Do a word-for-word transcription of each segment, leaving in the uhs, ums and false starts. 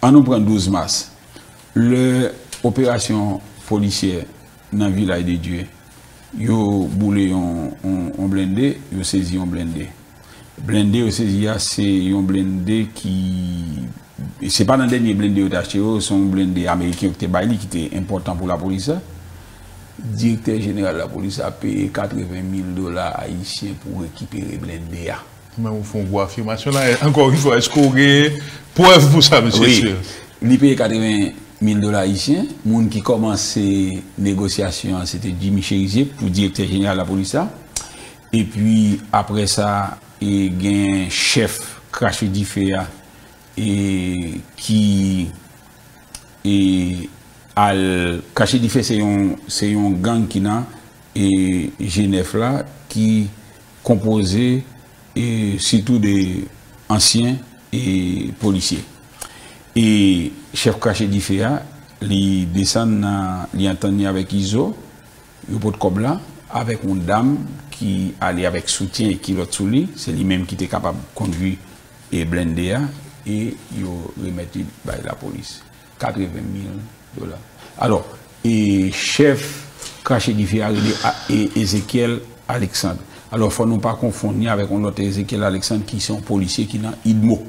An nou pran douz mas. Lè operasyon polisyè nan Vilaj de Dye, yo boule yon, yon, yon blende, yo sezi yon blende. Blende yo sezi a, se yon blende ki, se pa nan dènye blende yo te achte yo, se yon blende ameriken yo ki te bay li, ki te enpòtan pou lapolis la. Direktè jeneral lapolis la peye katreven mil dola ayisyen pou rekipere blende a. Men ou fè yon gwo afimasyon la. Ankò yon fwa, èske w gen prèv pou sa, mesye Sir? Li peye katreven mil dola ayisyen. Moun ki kòmanse negosyasyon an, se te Jimmy Cherizier pou direktè jeneral lapolis la. Epi, apre sa, e, gen chèf Krache Dife a, e, ki e, al Krache Dife, se yon, se yon gang ki nan, e, G nèf la, ki konpoze, e, sitou de ansyen, e, polisye. E chèf Krache Dife a, li desann nan, li antann li avèk Izo, yo pot kòb la, avèk yon dam ki ale avèk soutyen e kilòt sou li, se li menm ki te kapab kondwi, e, blende a, e yo remèt li bay lapolis. Katreven mil dola. Alò, e chèf Krache Dife a rele, e, Ezekiel Alexandre. Alò, fò nou pa konfonn li avèk yon lòt Ezekiel Alexandre ki se yon polisye ki nan idmo,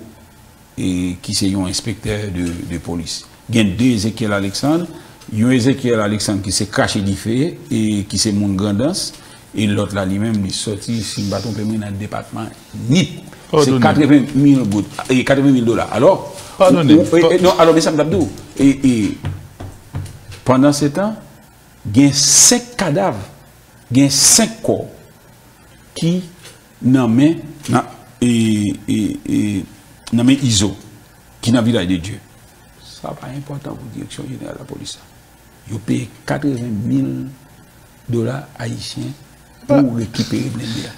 e ki se yon enspektè de, de polis. Gen de Ezekiel Alexandre. Yon Ezekiel Alexandre ki se Krache Dife, e ki se moun Grandans, e lòt la, li menm, li sòti, si m pa twonpe mwen, nan depatman Nip. Se katreven mil goud, e katreven mil dola. Alò, Padone m. Non, alò, men sa m t ap di w. E, e, pandan se tan, gen senk kadav, gen senk kò ki nan men, nan, e, e, e, nan men Izo, ki nan Vilaj de Dye. Sa pa enpòtan pou direksyon jeneral lapolis la. Yo peye katreven mil dola ayisyen pou rekipere blende a.